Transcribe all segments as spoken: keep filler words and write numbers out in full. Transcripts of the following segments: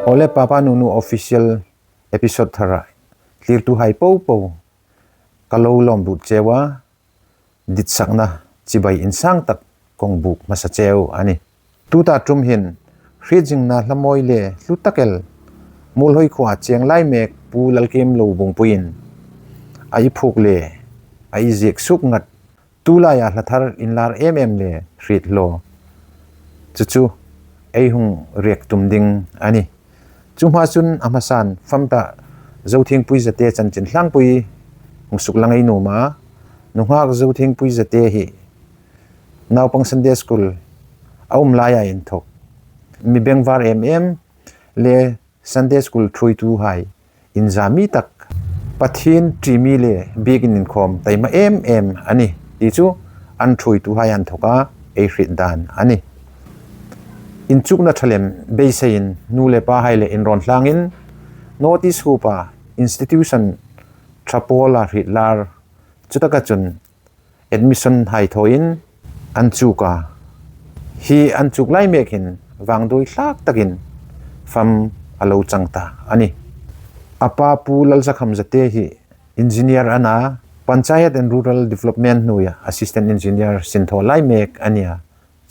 Awle, Papa Nunu Official episode thara thlirtuhai popo ka lo lawm lut cheu a, ditsakna chibai insang tak kong buk hmasa cheu a nih. Tuta ṭum hin hriet zingna hlamawi le hlu tak el Muolhoi khuoa cheng lai mek Pu Lalkimlo Bungpuiin a i phuok le a i ziek suk ngat, tu laia hla thar inlar em em le hriet hlaw, chu chu ei hung riek tum ding a nih. Chu hma chun a hmasan fam ta Zothingpui Zate chanchin hlangpui hung suklang ei nuom a. Nunghak Zothingpui Zate hi naupang Sunday School a um laia inthok mi bengvar em em le Sunday School ṭhuoituhai inzami tak, Pathien ṭi mi le biekin inkhawm taima em em a nih ti chu an ṭhuoituhai inthawka ei hriet dan a nih. Inchukna ṭha lem beiseiin nu le pahai le inrawn hlangin North East Huopa institution ṭha pawla hriet lar chu taka chun admission hai thawin an chuk a. Hi an chuk lai mek hin vangduoi hlak takin fam a lo chang ta a nih. A pa Pu Lalzakham Zate hi engineer a na, Panchayat and Rural Development hnuoia assistant engineer sin thaw lai mek a nih a.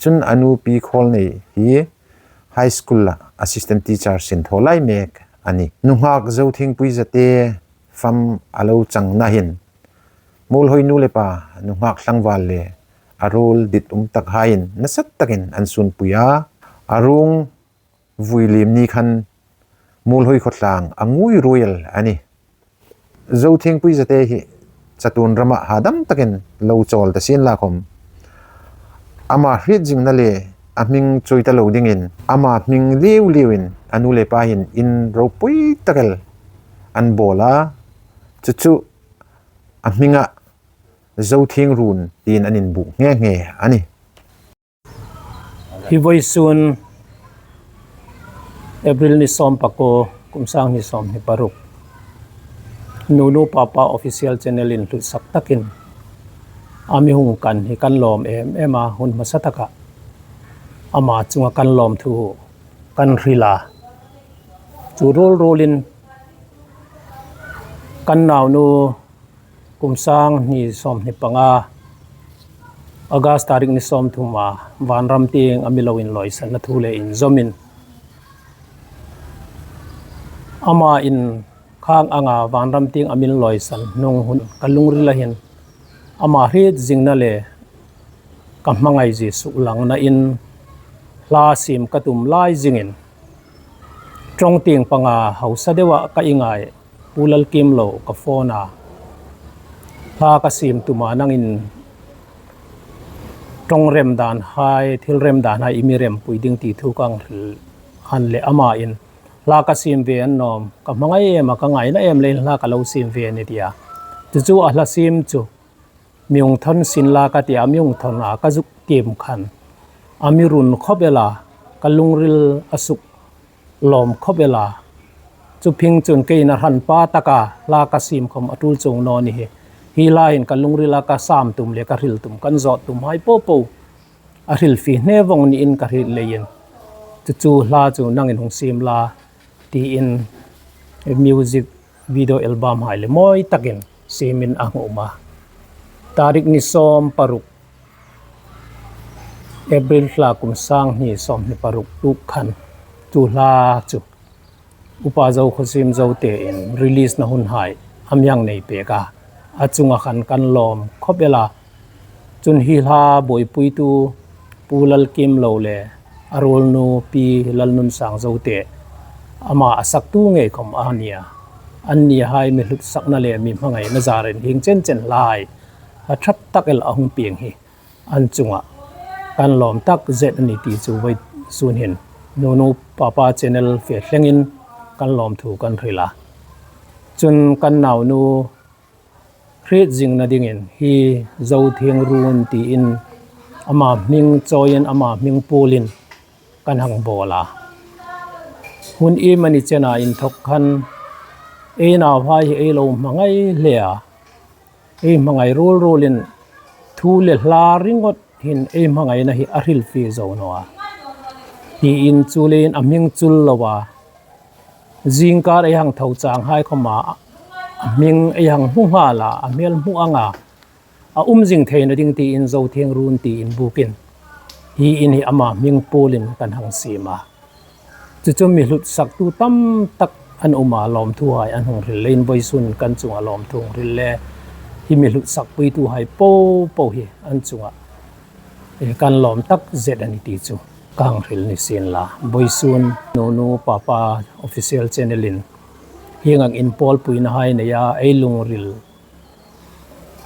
Chun a nu Pi Khawlnei hi high school-a assistant teacher sin thaw lai mek a nih. Nunghak Zothingpui Zate fam a lo changna hin Muolhoi nu le pa, nunghak tlangval le a ruol dit um tak haiin nasat takin an sunpui a. A ruong vui liem ni khan Muolhoi khawtlang a ngui ruoi el a nih. Zothingpui Zate hi chatuon rama hadam takin lo chawl ta sien la khom, ama hriet zingna le a hming chawi ta lo dingin ama hming liu liuin a nu le pa hin in ropui tak el an bawl a. Chu chu a hminga Zothingruon tiin an inbuk nghe nghe a nih. Hi vawisun April ni sawm pakuo, kum sang hni sawmhni paruk, Nunu Papa Official Channel-in hlutsak takin a mi hung kan hi kan lawm em em a, hun hmasa taka ama chunga kan lawmthu kan hril a. Chu ruol ruolin kan naunu kum sang hni sawmhni panga, August tarik ni sawmthuma vanram tieng a mi lo inlawisanna thu le inzawmin, ama in khang anga vanram tieng a mi inlawisan hnung hun ka lungrila hin ama hriet zingna le ka hmangai zie suklangna in hla siem ka tum lai zingin, ṭawng tieng panga hausa deuha ka ingai Pu Lalkimlo ka phone a, hla ka siem tuma nangin ṭawng rem dan hai, thil rem dan hai i mi rempui ding ti thu ka hang hril khan le ama in hla ka siem ve a ni nawm, ka hmangai em a, ka ngaina em leiin hla ka lo siem ve a ni tia. Chu chu a hla siem chu mi hung thawn sin la ka tia, mi hung thawn a ka zuk tiem khan a mi run khawp el a, ka lungril a suklawm khawp el a. Chu phing chun keiin a hranpa taka hla ka siem khom a tul chuong naw ni hi. Hi hla hin ka lungrila ka sam tum le ka hril tum, kan zawt tum hai popo a hrilfie hne vawng niin ka hriet leiin, chu chu hla chu nangin hung siem la tiin music video album hai le mawi takin siemin a hung um a. Tarik ni sawm paruk, April thla, kum sang hni sawmhni paruk tuk khan chu hla chu Upa Zokhawsiem Zote in release-na hun hai a mi hang nei pek a, a chunga khan kan lawm khawp el a. Chun hi hla buoipuitu Pu Lalkimlo le a ruolnu Pi Lalnunsang Zote, ama a saktu ngei khom a nia. Anni hai mi hlutsakna le mi hmangaina zarin hieng chen chen hla hai a ṭha tak el a hung pieng hi an chunga kan lawm tak zet a ni ti chu vawisun hin Nunu Papa Channel fe thlengin kan lawmthu kan hril a. Chun kan naunu hriet zingna dingin hi Zothingruon tiin ama hming chawiin, ama hming puolin kan hang bawl a. Hun iemani chena inthok khan ei nauhai hi ei lo hmangai hle a, ei hmangai ruol ruolin thu le hla ringawt hin ei hmangaina hi a hrilfie zo naw a, tiin chu leiin a hming chul loa Zingkar ei hang tho chang hai khawma, a hming ei hang hmu nghal a, a hmel hmu anga, a um zing theina ding tiin Zothieng run tiin bukin, hi in hi ama hming puolin kan hang siem a. Chu chu mi hlutsaktu tam tak an um a, lawmthu hai an hung hril leiin vawisun kan chunga lawmthu hung hril le, hi mi hlutsakpuitu hai po po hi an chunga, eh, kan lawm tak zet a ni ti chu ka hang hril ni sien la. Vawisun Nunu Papa Official Channel-in hieng ang inpawlpuina hai nei a, ei lungril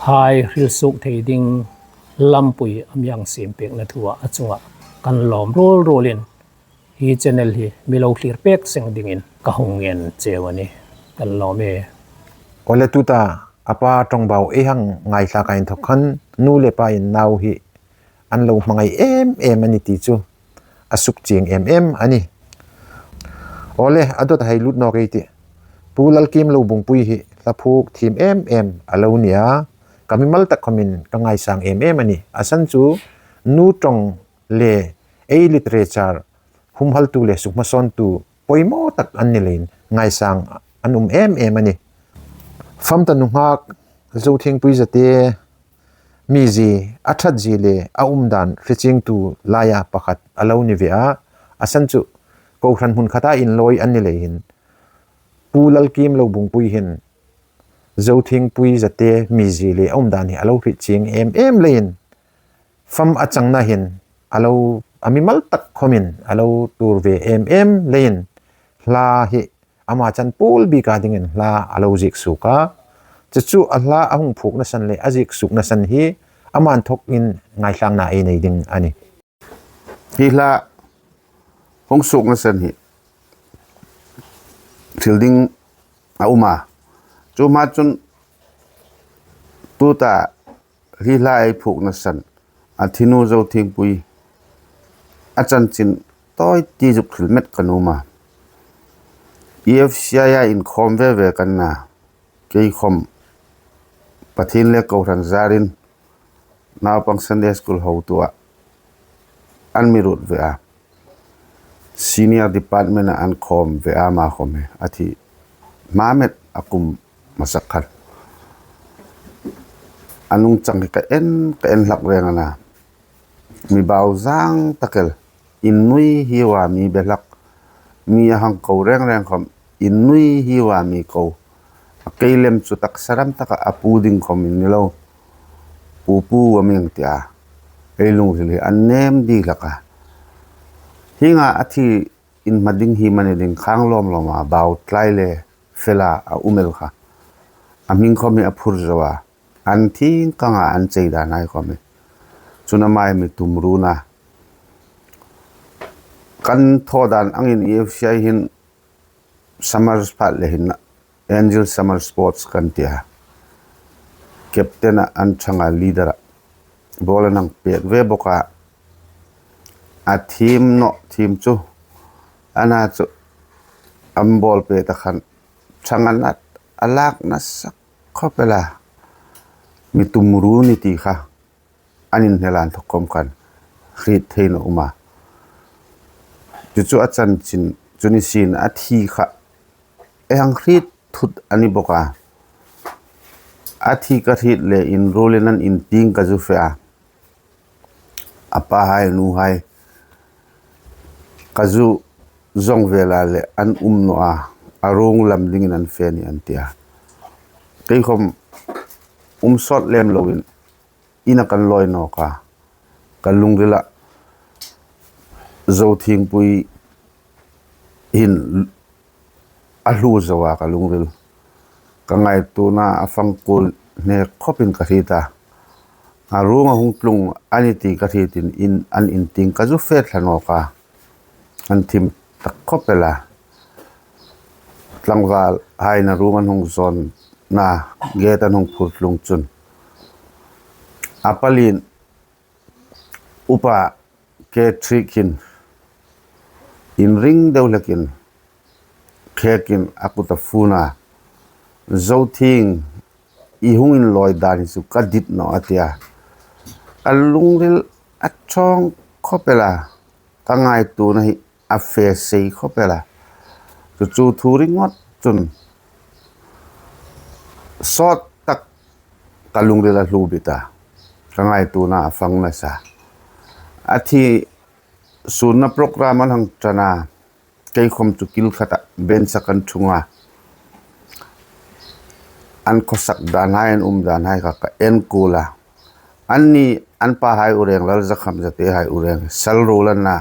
hai hril suok thei ding lampui a mi hang siem pekna thua a chunga kan lawm ruol ruolin, hi channel hi mi lo thlir pek seng dingin ka hung ngen cheu a nih. Kan lawm e. Awle, tuta a pa ṭawngbau ei hang ngaithlak a inthok khan, nu le pain nau hi an lo hmangai em em a ni ti chu a suk chieng em em a nih. Awle, a dawt hai lut nawk ei tih. Pu Lalkimlo Bungpui hi hla phuok thiem em em a lo ni a, ka mimal tak khawmin ka ngaisang em em a nih. A san chu nu ṭawng le ei literature humhaltu le sukhmasawntu poimaw tak an ni leiin ngaisang an um em em a nih. Famta nunghak Zothiengpui Zate mizie, a ṭhat zie le a umdan hre chiengtu laia pakhat a lo ni ve a. A san chu kohran hmun khata inlawi an ni leiin, Pu Lalkimlo Bungpui hin Zothiengpui Zate mizie le a umdan hi a lo hriet chieng em em leiin, fam a changna hin a lo, a mimal tak khawmin a lo tuor ve em em leiin, hla hi ama chan pawl bika dingin hla a lo ziek suok a. Chu chu a hla a hung phuokna san le a ziek suokna san hi ama inthawkin ngaithlakna ei nei ding a nih. Hi hla hung suokna san hi hril ding a um a. Chu hma chun tuta hi hla ei phuokna san, a thinu Zothiengpui, a chanchin tawi ti zuk hril met ka nuom a. E F C I-a inkhawm ve ve kan na, kei khawm Pathien le kohran zarin naupang Sunday School hotuah an mi ruot ve a. Senior department-a an khawm ve a, ama khawm hi a thi hma met a kum hmasa khan. A nungchang hi ka en, ka en hlak reng a na. Mi bau zang tak el, innui hi a mi be hlak. Mi a hang ko reng reng khawm, innui hi a mi ko. A kei lem chu taksa ram taka a pu ding khawm in ni lo. Pu, pu a mi hang ti a. Ei lungril hi a nem di hlak a. Hienga a thi in hma ding hi mani ding khang lawm lawm a, bau tlai le fela a um el kha. A hming khawm hi a phur zo a. An thing kanga an chei dan hai khawm hi. Chun ama hi mi tum run a. Kan thaw dan angin E F C I hin Summer phat le hin Angel Summer Sports kan ti a. Captain-a an chang a, leader-a ball an hang pet ve bawk a. A thiem naw thiem chu, a na chu an ball pet a khan chang a nat, a lak nasa khawp el a. Mi tum run ni ti kha an inhne lan thawk khawm khan hriet theiin a um a. Chu chu a chanchin, chu ni sien a thi kha ei hang hriet thut a ni bawk a. A thi ka hriet le inruolin an intieng ka zu fe a. A pa hai, nu hai, ka zu zawng vela le an um naw a, a ruong lam dingin an fe a nih an ti a. Kei khawm um sawt lem loin ina kan lawi nawk a, ka lungrila Zothiengpui hin a hlu zo a ka lungril. Ka ngaituona a fangkuol hnek khawpin ka hriet a. A ruong a hung tlung a ni ti ka hrietin in, an intieng ka zu fe thla nawk a. An thim tak khawp el a. Tlangval haina ruong an hung zawn na, gate an hung phur tlung chun, a palin Upa K three khin inring deu hlekin khekin a kut a fun a, "Zothieng, i hung inlawi dan hi chu ka dit nawh," a ti a. Ka lungril a chawng khawp el a, ka ngaituona hi a fe sei khawp el a. Chu chu thu ringawt chun sawt tak ka lungril a hlu bit a, ka ngaituona a fang nasa. A thi sunna program an hang ṭan a, kei khawm chu kil khata bench-a kan ṭhung a, an khawsak dan hai, an um dan hai kha ka en kuol a. Anni an pahai ureng, Lalzakham Zate hai ureng, sal ruol an na,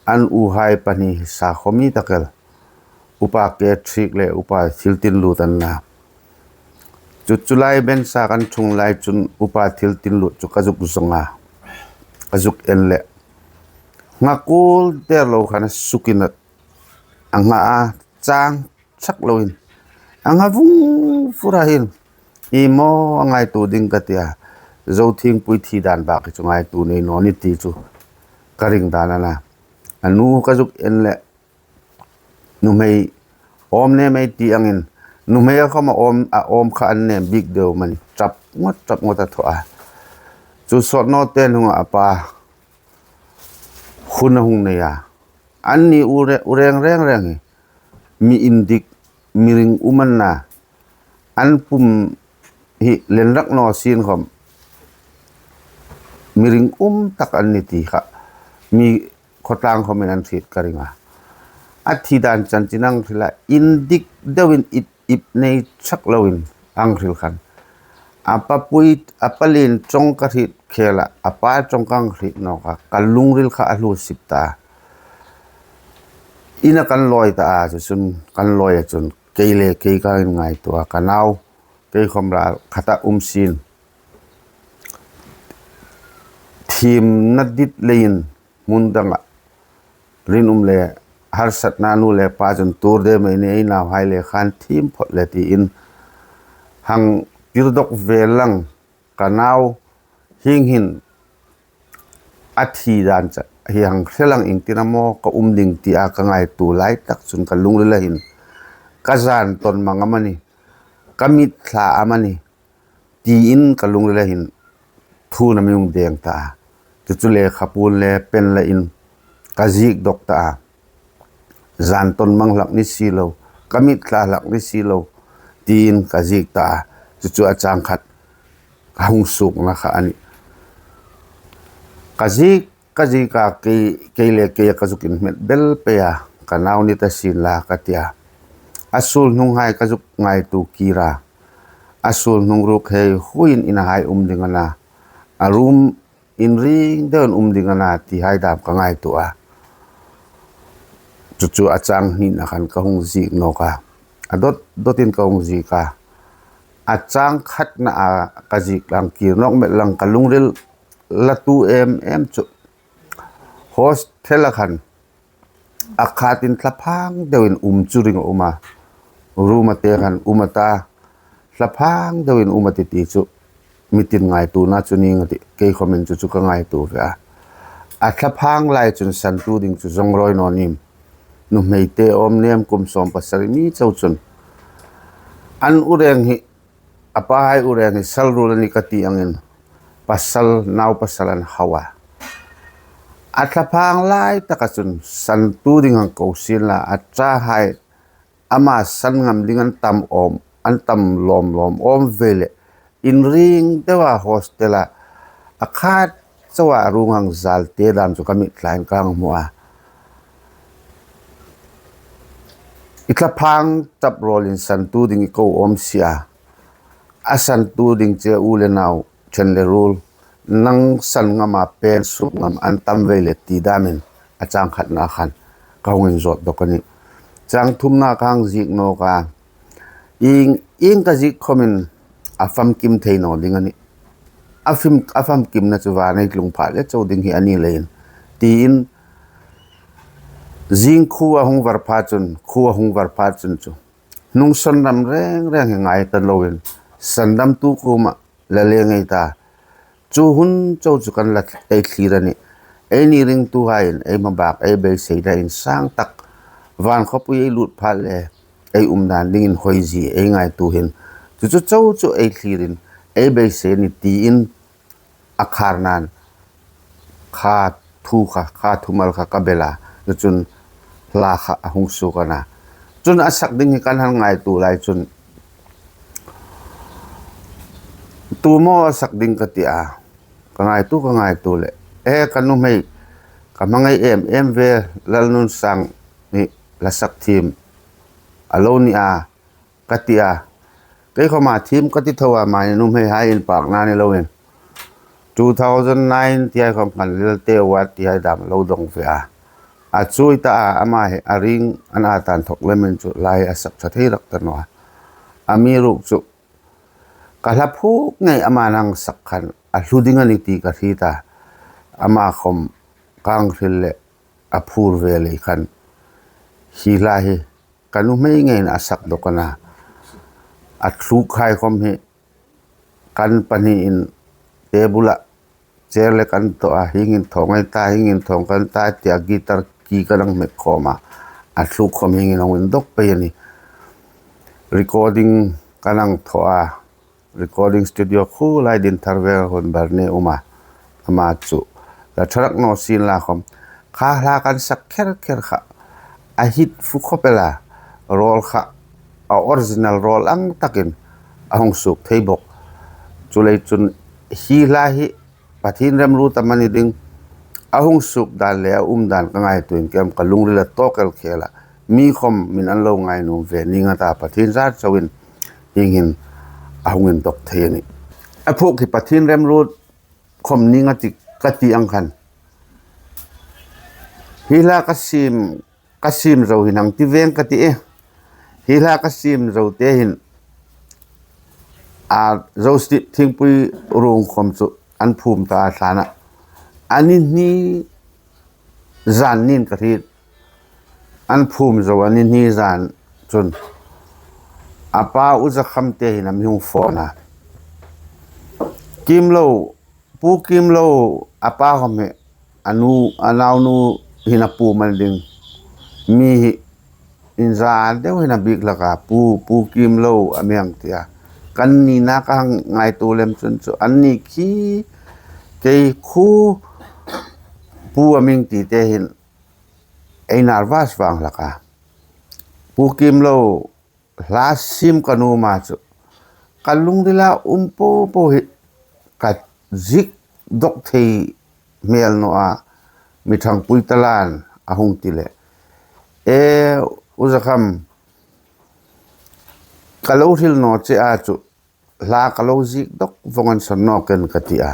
an uhai pahni hi sakhuo mi tak el, Upa K. Thik le Upa Thiltinlut an na. Chu chu lai bench-a kan ṭhung lai chun Upa Thiltinlut chu ka zuk zawng a, ka zuk en leh, ngha kuol der lo khan a sukin a ngha a, chang chak loin a ngha vung fur a hin, "I maw a ngaituo ding?" ka ti a. "Zo thingpui thi dan bak hi chu ngaituo nei naw ni," ti chu ka ring dan a na. A nu ka zuk en leh, nuhmei awm nem ei ti angin, nuhmei a khawm a awm, a awm kha an nem bik deu mani, ṭap ngawt, ṭap ngawt a thaw a. Chu sawt naw te hnunga a pa hun a hung nei a. Anni ure-, ureng reng reng hi mi indik, mi ringum an na. An pum hi len rak naw sien khawm, mi ringum tak an ni ti kha mi khawtlang khawmin an hriet ka ring a. A thi dan chanchin ang hril a, indik deuin ip, ip nei chak loin ang hril khan. A papui, a palien ṭawng ka hriet khel a, a pa ṭawng ka hang hriet nawk a, ka lungril kha a hlu sip ta. Ina kan lawi ta a, chu chun kan lawi a chun kei le kei ka inngaituo a, ka nau kei khawm ral khata um sien. Thiemna dit leiin hmun danga rinum le harsatna nu le pa chun tur de mai ni, ei nauhai le khan thiem phawt le tiin hang tir dawk ve lang, ka nau hieng hin a thi dan cha hi hang hre lang, ieng tin am ka um ding tia ka ngaituo lai tak chun ka lungrila hin ka zan tawn mang am a ni, ka mitthla am a ni tiin ka lungrila hin thu na mi hung deng ta a. Chu chu lekhapuon le pen la in ka ziek dawk ta a. Zan tawn mang hlak ni si lo, ka mitthla hlak ni si lo, tiin ka ziek ta a. Chu chu a chang khat ka hung suokna kha a nih. Ka ziek, ka ziek a, kei, kei le kei ka zuk inhmet bel pei a, ka nau ni ta sien la ka ti a. A suol hnunghai ka zuk ngaituo kir a. A suol hnung ruok hei huoin ina hai um ding a na. A room inring deuin um ding a na ti hai dam ka ngaituo a. Chu chu a chang hnina khan ka hung ziek nawk a. A dawt dawtin ka hung ziek a. A chang khatna a ka ziek lang kir nawk met lang ka lungril la tu em em chu. Hostel-a khan a khatin thlaphang deuin um chu ring a um a. Room-a te khan um a ta. Thlaphang deuin um a ti ti chu mi tin ngaituona chu ning a tih, kei khawmin chu chu ka ngaituo ve a. A thlaphang lai chun santu ding chu zawng rawi naw nim. Nuhmei te awm nem kum sawm pasari mi chau chun an ureng hi, a pahai ureng hi sal ruol a ni ka ti angin pasal, nau pasal an hau a. A thlaphang lai taka chun santu ding hang ko sien la, a ṭahai ama san ngam ding an tam awm, an tam lawm lawm awm ve le, inring deuin hostel-a a khat chauha a rung hang zal te dam chu ka mitthla in ka hang hmu a. I thlaphang tap rawlin santu ding i ko awm si a. A santu ding che u le nau, ṭhen le ruol, nang san ngama pen suk ngam an tam ve le ti damin a chang khatna khan ka hung inzawt dawk a nih. Chang thumna ka hang ziek nawk a. Ieng, ieng ka ziek khawmin a famkim thei naw ding a nih. A fim, a famkimna chu van ei tlung pha le chau ding hi a ni leiin. Tiin zing khuo a hung var pha chun, khuo a hung var pha chun chu hnung sandam reng reng hi ngai ta loin, sandamtu kuoma la leng ei ta. Chu hun chau chu kan la ei thlir a nih. Eini ringtuhaiin ei hmabak ei beisei dan insang tak, van khawpui ei lut pha le ei um dan dingin hawi zie ei ngaituo hin chu chu chau chu ei thlirin ei beisei a nih tiin a khar nan kha thu kha, kha thumal kha ka bel a. Chu chun hla kha a hung suok a na. Chun a sak ding hi kan han ngaituo lai chun, tu maw a sak ding ka ti a, ka ngaituo, ka ngaituo le, e, ka nuhmei, ka hmangai em em ve, Lalnunsang hi hla sak thiem a lo ni a, ka ti a. Kei khawma thiem ka ti tho a, ama nuhmei hai inpakna ni loin, two thousand nine ti hai khawm khan Lalte Award ti hai dam lo dong ve a. A chuoi ta a, ama hi a ring an a tan thawk lemin chu hla hi a sak ṭha thei rak ta naw a. Amiruokchu ka hla phuok ngei ama hang sak khan a hlu ding a ni ti ka hriet a. Ama khawm ka hang hril le a phur ve lei khan, hi hla hi ka nuhmei ngeiin a sak dawk a na. A thluk hai khawm hi kan pahniin table-a chair le kan thaw a, hieng hin thaw ngei ta, hieng hin thaw kan ta tia guitar key kan hang hmek khawm a, a thluk khawm hieng hin hung indawk pei a nih. Recording kan hang thaw a, recording studio khu lai din thar ve hun bar ni um a, ama chu hla ṭha rak naw sien la khawm, kha hla kan sak kher kher kha a hit fu khawp el a, rawl kha a original rawl ang takin a hung suok thei bawk. Chuleiin chun hi hla hi Pathien remruot am a ni ding, a hung suok dan le a um dan ka ngaituoin kem ka lungril a tawk el khel a, mi khawmin an lo ngainuom ve ning a ta, Pathien zar chauin hieng hin a hung indawk thei a nih. A phuok hi Pathien remruot khawm ning a ti ka ti ang khan, hi hla ka siem, ka siem zo hin hang ti veng ka ti e. Hi hla ka siem zo te hin, a, Joseph Thingpui Ruong khawm chu an phum ta a, thlana a ni hni zan nin ka hriet. An phum zo a ni hni zan chun a pa U Zakham te hin a mi hung phone a. Kimlo, Pu Kimlo, a pa khawm hi a nu, a naunu hin a pum a ni ding. Mi hi inza deu hin a bik hlak a, Pu, Pu Kimlo a mi hang ti a. Kan nina ka hang ngaituo lem chun chu an ni khi kei khu Pu a mi hang ti te hin ei nervous vang hlak a. Pu Kimlo, hla siem ka nuom a chu ka lungrila um po po hi ka ziek dawk thei hmel naw a, mi ṭhangpui talan a hung ti le, e, U Zakham, ka lo hril naw che a chu hla ka lo ziek dawk vawng an sawn naw ken ka ti a.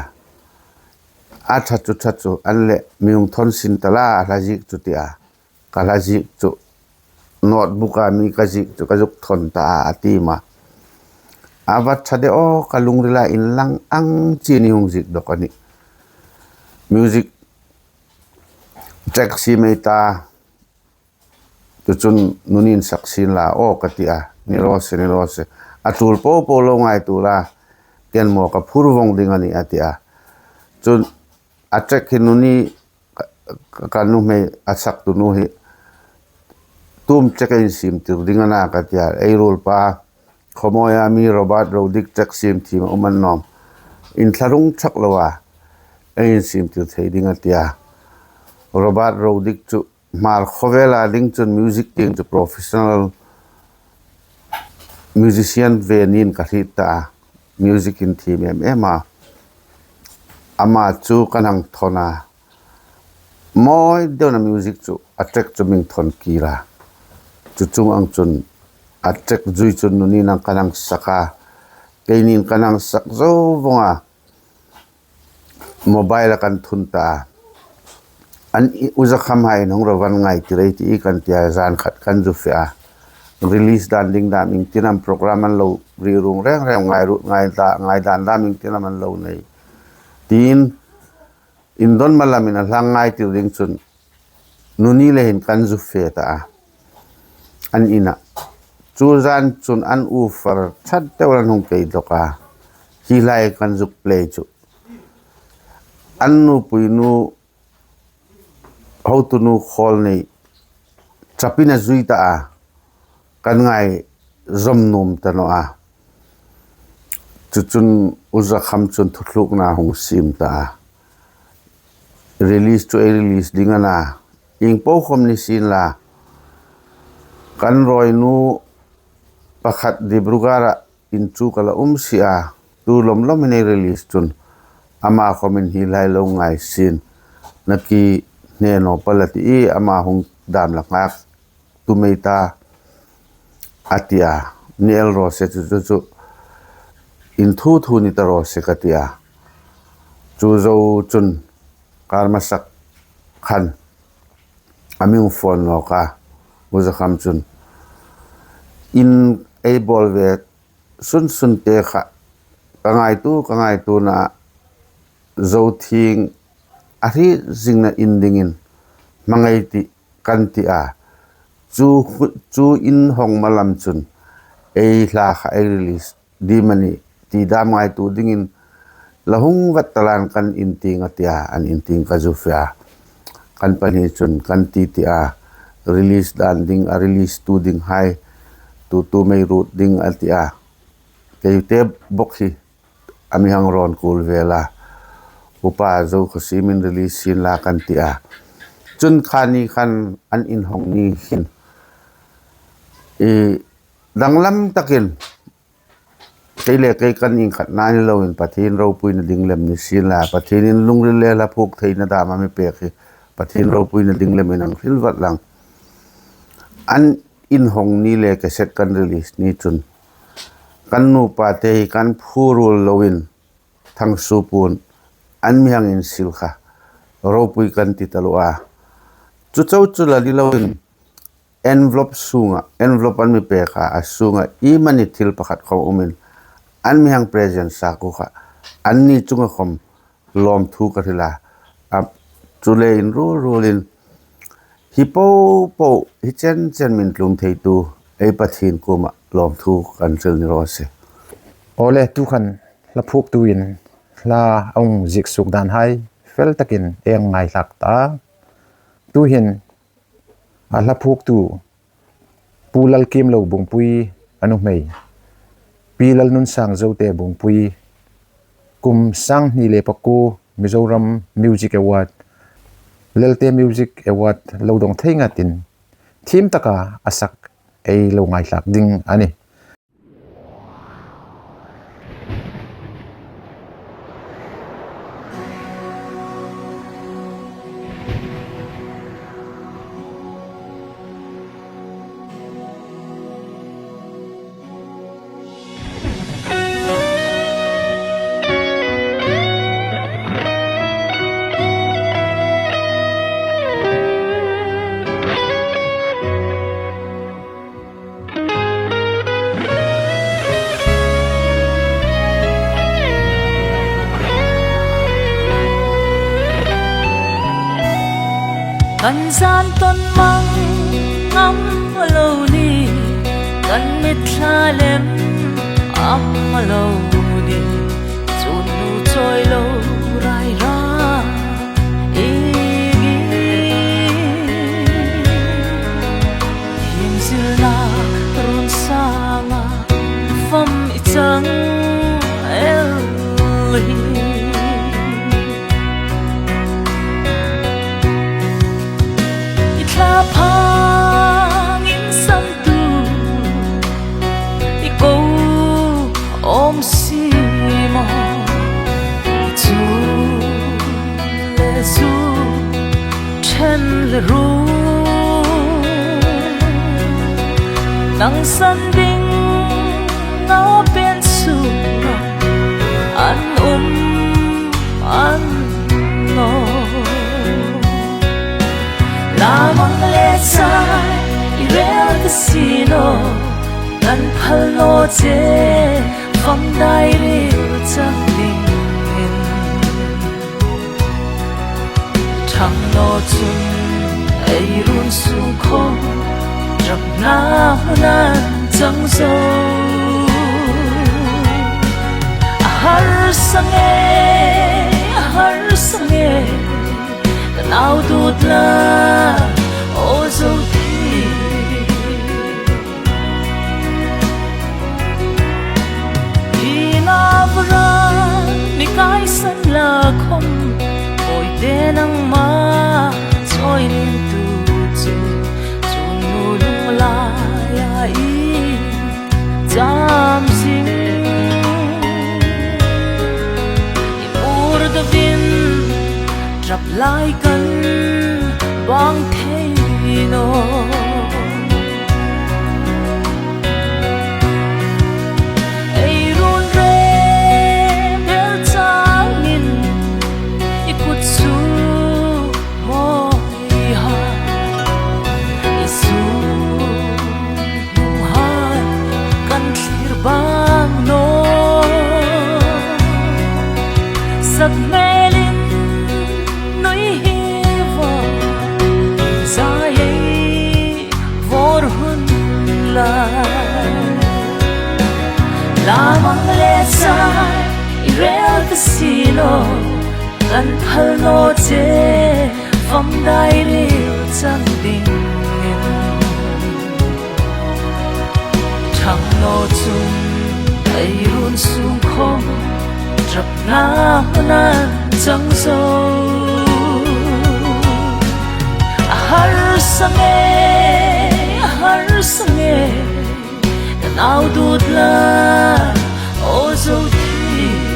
A ṭha chu ṭha chu an le mi hung thawn sin ta la, a hla ziek chu ti a. Ka hla ziek chu notebook-a mi ka ziek chu ka zuk thawn ta a, a ti ma. A va ṭha de aw, ka lungrila inlang ang chin i hung ziek dawk a nih. Music track siem ei ta, chu chun nunin sak sien la aw ka ti a, ni raw se, ni raw se. A tul po po lo ngaituo la, ken maw ka phur vawng ding a nih a ti a. Chun a track hi nuni ka, ka, ka nuhmei a saktu nu hi tu am track ei siem tir ding a na ka ti a. Ei ruolpa Khawmawia mi Robert Rodick track siem thiem a um an nawm. Inthlarung ṭhak lo a, ei siem tir thei ding a ti a. Robert Rodick chu Hmar khawvela ding chun music tieng chu professional musician ve niin ka hriet ta a, music inthiem em em a. Ama chu kan hang thawn a, mawi deuin a music chu a track chu min thawn kir a. Chu chung ang chun a track zui chun nunin ang kan hang sak a, keinin kan hang sak zo vawng a. Mobile-a kan thun ta a. An i, U Zakham hai in hung ro van ngai tir ei ti kan ti a, zan khat kan zu fe a. Release dan ding dam ieng tin am program an lo ri rung reng reng, ngai ru, ngai da, ngai dan dam ieng tin am an lo nei. Tiin, indon ma lamin a hla ngai tir ding chun nuni le hin kan zu fe ta a. An ina. Chu zan chun an u far chat deu an hung kei dawk a. Hi lai kan zuk play chu an nupui nu, hotu nu khawl nei chapin a zui ta a. Kan ngai zom nuom ta naw a. Chu chun U Zakham chun thuthlukna hung siem ta a. Release chu ei release ding a na. Ieng po khawm ni sien la, Kan rawinu pakhat Dibrugarh-a inchuk a la um si a, tu lawm lawm hin ei release chun ama khawmin hi lai lo ngai sin, na ki hne naw pal a ti i, ama hung dam la nghak tum ei ta a ti a. Ni el raw se chu, chu, chu in thu thu ni ta raw se ka ti a. Chu zo chun kar masak khan a mi hung phone nawk a, U Zakham chun, in ei bawl ve sun sun te kha ka ngaituo, ka ngaituo na, Zo thing a hriet zingna in dingin hmangai tih kan ti a. Chu, chu in hawng ma lam chun ei hla kha ei release ding am a ni ti dam ngaituo dingin la hung vat ta lan kan in ting a ti a, an in ting ka zu fe a. Kan pahni chun kan ti ti a, release dan ding, a release tu ding hai, tu tu mei rut ding a ti a. Kei te bok hi a mi hang rawn kul vel a. Upa, zo kha siemin release sien la kan ti a. Chun kha ni khan an in hawng ni hin, i, danglam takin kei le kei kan inkhatna ni loin Pathien ropuina ding lem ni sien la, Pathienin lungril le hla phuok theina dam a mi pek hi Pathien ropuina ding lemin hang hril vat lang. An in hawng ni le cassette kan release ni chun kan nupa te hi kan phurul loin Thangsuo puon an mi hang insil kha ropui kan ti taluo a. Chu chau chu la ni loin envelope sunga, envelope an mi pek a, a sunga iemani thil pakhat khawm umin an mi hang present sa kha, anni chunga khawm lawmthu ka hril a. A, chu le inruol ruolin hi po po, hi chen chen min tlung theitu ei Pathien kuoma lawmthu kan hril ni raw se. Awle, tu khan hla phuoktuin hla a hung ziek suok dan hai fel takin ei ngaithlak ta. Tuhin a hla phuoktu Pu Lalkimlo Bungpui a nuhmei Pi Lalnunsang Zote Bungpui kum sang hni le pakuo Mizoram Music Award, Lelte Music Award lo dong thei ngatin thiem taka a sak ei lo ngaithlak ding a nih. Kan zan tawn mang am a lo ni, kan mitthla lem am a lo ni, chun nu chawi lo rai rai. Hi zilna run sanga fam i chang el hi. I thlaphang insantu i ko awm si maw? Chu le chu ṭhen le ru, nang san ding a pen sunga an um an naw. Lamang le chai i rel ka si naw, kan phal naw che, fam dai ril chang dingin. Thang naw chun ei run sung khawm rapna hmun an chang zo. A harsa nge, a harsa nge, ka nau dut la, aw Zothing. Hi nau varan mi kai san la khawm, awi te nangma chawi ringtu chu, chu nu lung la lai kan bang thei naw. Ei run rem el changin i kut chu mawi ha, i sun hnunghai kan thlir bang naw. Sak hmelin nui hi va, zai ei vawr hun la. Lamang le chai i rel ta si naw, kan phal naw che, fam dai ril chang dingin. Thang naw chun ei run sung khom, ṭapna hmun an chang zo. A harsa nge, a harsa nge, kan au dut la, aw Zothing.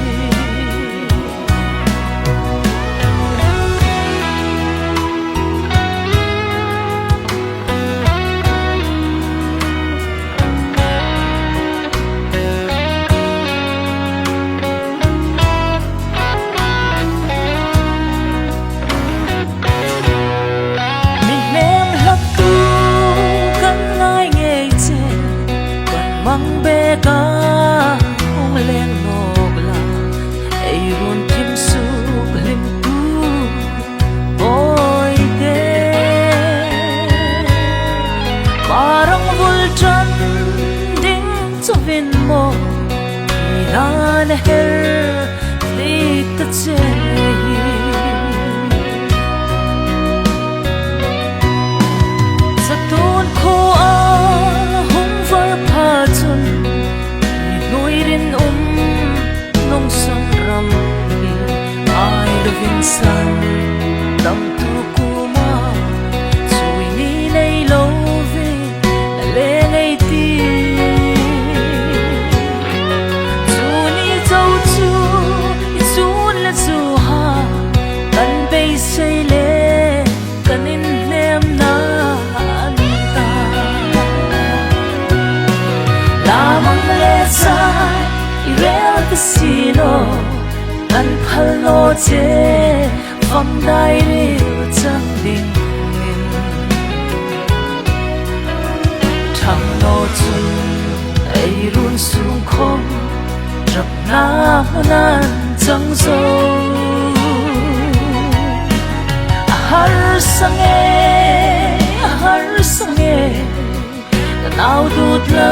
Mi hnem hlaktu kan ngai ngei che, kan mang bek a hung leng nawk la, ei run thim suk hlimtu pawi te. Marang vul ṭan ding chauhin maw, i lan a her hliek ta che hi. Zatun khuoa hung var pha chun, i hnuoi rinum nung sun ram hi, ai lovin san dam tu kuoma, chu ni nei lovin a leng ei ti. Chu ni chau chu i sun le chu ha, kan beisei le kan inhnemna a ni ta. Lamang le chai i rel ta si naw, kan phal naw che, fam dai ril chang dingin. Thang naw chun ei run sung khom, ṭapna hmun an chang zo. A harsa nge, a harsa nge, kan au dut la,